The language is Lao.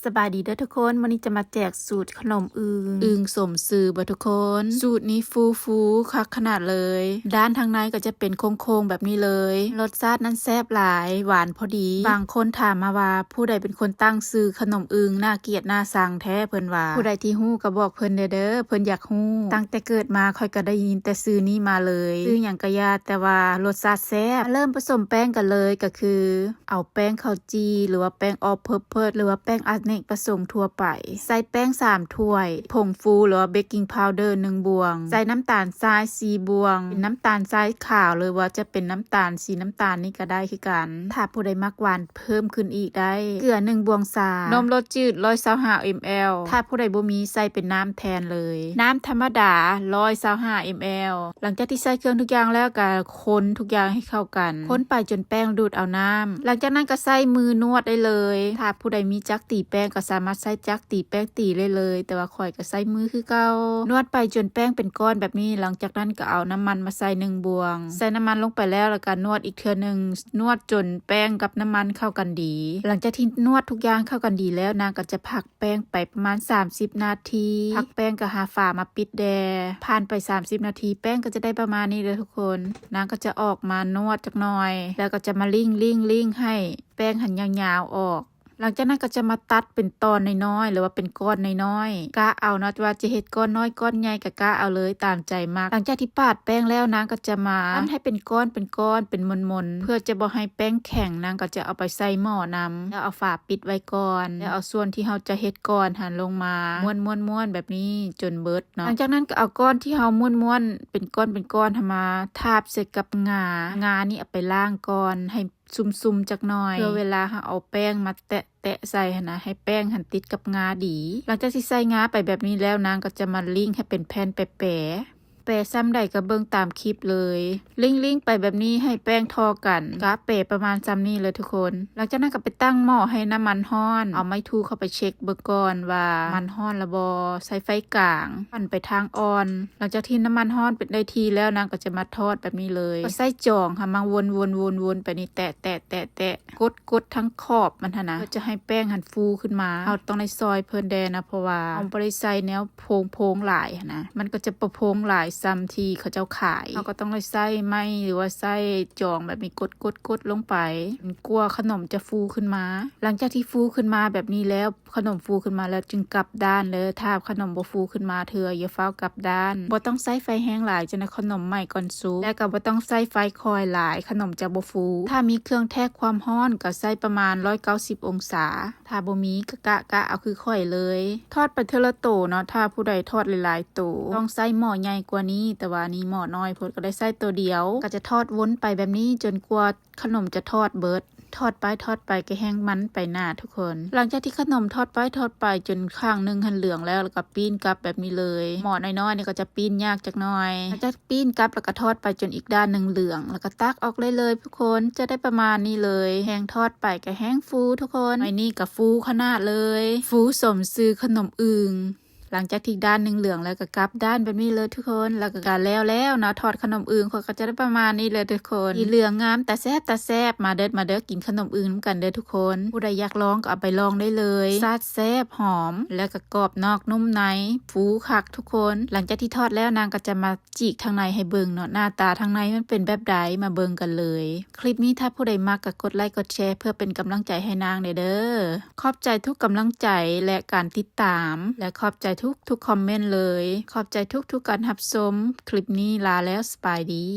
ສະບາຍດີເດີທຸກຄົນ, ມື້ນີ້ຈະມາແຈກສູດຂະໜົມອຶ່ງ ອຶ່ງສົມຊື່ບໍ່ທຸກຄົນ? ສູດນີ້ຟູໆ ຄັກຂະໜາດເລີຍ. ດ້ານທາງໃນກໍຈະເປັນໂຄ້ງໆແບບນີ້ເລີຍ. ລົດຊາດນັ້ນແຊບຫຼາຍ, ຫວານພໍດີ. ບາງຄົນຖາມມາວ່າ ຜູ້ໃດເປັນຄົນຕັ້ງຊື່ຂະໜົມອຶ່ງ? ໜ້າກຽດໜ້າຊັງແທ້ ເພິ່ນວ່າ. ຜູ້ໃດທີ່ຮູ້ກໍບອກເພິ່ນແດ່ເດີ, ເພິ່ນຢາກຮູ້. ຕັ້ງແຕ່ເກີດມາ ຂ້ອຍກໍໄດ້ຍິນແຕ່ຊື່ນີ້ມາເລີຍ. ຊື່ຫຍັງກໍຢ່າ, ແຕ່ວ່າລົດຊາດແຊບ. ເລີ່ມປະສົມແປ້ງກັນເລີຍ, ກໍຄື ເອົາແປ້ງເຂົ້າຈີ່ ຫຼືວ່າແປ້ງອອລເພີເພີສ ຫຼືວ່າແປ້ງອະເນກປະສົງທົ່ວໄປ. ໃສ່ແປ້ງສາມຖ້ວຍ, ຜົງຟູ ຫຼືວ່າເບກກິງພາວເດີໜຶ່ງບ່ວງ, ໃສ່ນ້ຳຕານຊາຍສີ່ບ່ວງ, ເປັນນ້ຳຕານຊາຍຂາວ ຫຼືວ່າຈະເປັນນ້ຳຕານສີນ້ຳຕານນີ້ກໍໄດ້ຄືກັນ. ຖ້າຜູ້ໃດມັກຫວານເພີ່ມຂຶ້ນອີກໄດ້. ເກືອໜຶ່ງບ່ວງຊາ, ນົມລົດຈືດຮ້ອຍຊາວຫ້າເອັມແອລ, ຖ້າຜູ້ໃດບໍ່ມີໃສ່ເປັນນ້ຳແທນເລີຍ. ນ້ຳທຳມະດາຮ້ອຍຊາວຫ້າເອັມແອລ. ຫຼັງຈາກທີ່ໃສ່ເຄື່ອງທຸກຢ່າງແລ້ວ ກໍຄົນທຸກຢ່າງໃຫ້ເຂົ້າກັນ, ຄົນໄປຈົນແປ້ງດູດເອົານ້ຳ. ຫຼັງຈາກນັ້ນກໍໃຊ້ມືນວດໄດ້ເລີຍ. ຖ້າຜູ້ໃດມີຈັກຕີແປ້ງ ກໍສາມາດໃຊ້ຈັກຕີແປ້ງຕີໄດ້ເລີຍ, ແຕ່ວ່າຂ້ອຍກໍໃຊ້ມືຄືເກົ່າ. ນວດໄປຈົນແປ້ງເປັນກ້ອນແບບນີ້. ຫຼັງຈາກນັ້ນກໍເອົານ້ຳມັນມາໃສ່ໜຶ່ງບ່ວງ, ໃສ່ນ້ຳມັນລົງໄປແລ້ວ ແລ້ວກໍນວດອີກເທື່ອໜຶ່ງ, ນວດຈົນແປ້ງກັບນ້ຳມັນເຂົ້າກັນດີ. ຫຼັງຈາກທີ່ນວດທຸກຢ່າງເຂົ້າກັນດີແລ້ວ, ນາງກໍຈະພັກ ແປ້ງໄປປະມານສາມສິບນາທີ, ພັກແປ້ງກໍຫາຝາມາປິດແດ່. ຜ່ານໄປສາມສິບນາທີ ແປ້ງກໍຈະໄດ້ປະມານນີ້ເດີທຸກຄົນ. ນາງກໍຈະອອກມານວດຈັກໜ່ອຍ ແລ້ວກໍຈະມາລີ້ງໆໆ ໃຫ້ແປ້ງຫັ້ນຍາວໆອອກ. ຫຼັງຈາກນັ້ນກໍຈະມາຕັດເປັນຕອນນ້ອຍໆ ຫຼືວ່າເປັນກ້ອນນ້ອຍໆ, ກະເອົາເນາະ ວ່າຈະເຮັດກ້ອນນ້ອຍກ້ອນໃຫຍ່ ກະກະເອົາເລີຍຕາມໃຈມັກ. ຫຼັງຈາກທີ່ປາດແປ້ງແລ້ວ ນາງກໍຈະມາປັ້ນໃຫ້ເປັນກ້ອນເປັນກ້ອນ ເປັນມົນໆ ເພື່ອຈະບໍ່ໃຫ້ແປ້ງແຂງ. ນາງກໍຈະເອົາໄປໃສ່ໝໍ້ນຳ ແລ້ວເອົາຝາ ປິດໄວ້ກ່ອນ ແລ້ວເອົາສ່ວນທີ່ເຮົາຈະເຮັດກ່ອນຫັ້ນລົງມາມ້ວນໆໆແບບນີ້ຈົນເບິດເນາະ. ຫຼັງຈາກນັ້ນກໍເອົາກ້ອນທີ່ເຮົາມ້ວນໆເປັນກ້ອນເປັນກ້ອນຫັ້ນມາທາບໃສ່ກັບງາ. ງານີ້ເອົາໄປລ້າງກ່ອນໃຫ້ຊຸ່ມໆຈັກໜ່ອຍ ເພື່ອເວລາເຮົາເອົາແປ້ງມາແຕະໆໃສ່ຫັ້ນນະ ໃຫ້ແປ້ງຫັ້ນຕິດກັບງາດີ. ຫຼັງຈາກທີ່ໃສ່ງາໄປແບບນີ້ແລ້ວ ນາງກໍຈະມາລີ້ງໃຫ້ເປັນແຜ່ນແປໆ. ແປສ່ຳໃດກໍເບິ່ງຕາມຄລິບເລີຍ. ລີ້ງໆໄປແບບນີ້ໃຫ້ແປ້ງທໍ່ກັນ. ກະແປປະມານສ່ຳນີ້ເລີຍທຸກຄົນ. ຫຼັງຈາກນັ້ນກໍໄປຕັ້ງໝໍ້ໃຫ້ນ້ຳມັນຮ້ອນ. ເອົາໄມ້ຖູເຂົ້າໄປເຊັກເບິ່ງກ່ອນວ່າມັນຮ້ອນແລ້ວບໍ່. ໃຊ້ໄຟກາງ ປັ້ນໄປທາງອ່ອນ. ຫຼັງຈາກທີ່ນ້ຳມັນຮ້ອນເປັນໄດ້ທີ່ແລ້ວ ນາງກໍຈະມາທອດແບບນີ້ເລີຍ. ກໍໃຊ້ຈອງຫາມາວົນໆໆໄປນີ້ ແຕະໆໆ ກົດໆທັງຂອບມັນຫັ້ນນະ ເພື່ອຈະໃຫ້ແປ້ງຫັ້ນຟູຂຶ້ນມາ. ເຮົາຕ້ອງໄດ້ຊ່ອຍເພິ່ນແດ່ນະ ເພາະວ່າເຮົາບໍ່ໄດ້ໃສ່ແນວໂພງໆຫຼາຍຫັ້ນນະ ມັນກໍຈະບໍ່ໂພງຫຼາຍສ່ຳທີ່ເຂົາເຈົ້າຂາຍ. ເຮົາກໍຕ້ອງໄດ້ໃຊ້ໄມ້ ຫຼືວ່າໃຊ້ຈອງແບບນີ້ ກົດໆໆລົງໄປ ຈົນກວ່າຂະໜົມຈະຟູຂຶ້ນມາ. ຫຼັງຈາກທີ່ຟູຂຶ້ນມາແບບນີ້ແລ້ວ ຂະໜົມຟູຂຶ້ນມາແລ້ວຈຶ່ງກັບດ້ານເດີ. ຖ້າຂະໜົມບໍ່ຟູຂຶ້ນມາເທື່ອ ຢ່າຟ້າວກັບດ້ານ. ບໍ່ຕ້ອງໃຊ້ໄຟແຮງຫຼາຍ ຈັ່ງໃຫ້ຂະໜົມໄໝ້ກ່ອນສຸກ ແລະກໍບໍ່ຕ້ອງໃຊ້ໄຟຄ່ອຍຫຼາຍ ຂະໜົມຈະບໍ່ຟູ. ຖ້າມີເຄື່ອງແທກຄວາມຮ້ອນກໍໃຊ້ປະມານຮ້ອຍເກົ້າສິບອົງສາ. ຖ້າບໍ່ມີກໍກະ ກະເອົາຄືຂ້ອຍເລີຍ. ທອດໄປເທື່ອລະໂຕເນາະ. ຖ້າຜູ້ໃດທອດຫຼາຍໆໂຕ ຕ້ອງໃຊ້ໝໍ້ໃຫຍ່ກວ່ານີ້, ແຕ່ວ່າອັນນີ້ໝໍ້ນ້ອຍໂພດ ກໍໄດ້ໃຊ້ໂຕດຽວ. ກໍຈະທອດວົນໄປແບບນີ້ຈົນກວ່າ ຂະໜົມຈະທອດເບິດ. ທອດໄປທອດໄປກໍແຮ່ງມັນໄປໜ້າທຸກຄົນ. ຫຼັງຈາກທີ່ຂະໜົມທອດໄປທອດໄປຈົນຂ້າງໜຶ່ງຫັ້ນເຫຼືອງແລ້ວ ແລ້ວກໍປີ້ນກັບແບບນີ້ເລີຍ. ໝໍ້ນ້ອຍໆນີ້ກໍຈະປີ້ນຍາກຈັກໜ່ອຍ. ຫຼັງຈາກປີ້ນກັບແລ້ວກໍທອດໄປຈົນອີກດ້ານໜຶ່ງເຫຼືອງ ແລ້ວກໍຕັກອອກໄດ້ເລີຍທຸກຄົນ. ຈະໄດ້ປະມານນີ້ເລີຍ. ແຮ່ງທອດໄປກໍແຮ່ງຟູທຸກຄົນ. ໜ່ວຍນີ້ກໍຟູຂະໜາດເລີຍ. ຟູສົມຊື່ຂະໜົມອຶ່ງ. ຫຼັງຈາກທີ່ດ້ານໜຶ່ງເຫຼືອງແລ້ວກໍກັບດ້ານແບບນີ້ເລີຍທຸກຄົນ. ແລ້ວກໍແລ້ວແລ້ວເນາະ ທອດຂະໜົມອຶ່ງ. ຂ້ອຍກໍຈະໄດ້ປະມານນີ້ເລີຍທຸກຄົນ. ສີເຫຼືອງງາມ ຕາແຊບ ຕາແຊບ. ມາເດີ ມາເດີ ກິນຂະໜົມອຶ່ງນຳກັນເດີທຸກຄົນ. ຜູ້ໃດຢາກລອງກໍເອົາໄປລອງໄດ້ເລີຍ. ຊາດແຊບ ຫອມ ແລ້ວກໍກອບນອກນຸ້ມໃນ ຟູຄັກທຸກຄົນ. ຫຼັງຈາກທີ່ທອດແລ້ວ ນາງກໍຈະມາຈີກທາງໃນໃຫ້ເບິ່ງເນາະ. ໜ້າຕາທາງໃນມັນເປັນແບບໃດ ມາເບິ່ງກັນເລີຍ. ຄລິບນີ້ຖ້າຜູ້ໃດມັກກໍກົດໄລກ໌ ກົດແຊ ເພື່ອເປັນກຳລັງໃຈໃຫ້ນາງແດ່ເດີ. ຂອບໃຈທຸກກຳລັງໃຈ ແລະ ການຕິດຕາມ ແລະ ຂອບໃຈທຸກໆຄອມເມັນເລີຍ. ຂອບໃຈທຸກໆການຮັບຊົມ. ຄລິບນີ້ລາແລ້ວ, ສະບາຍດີ.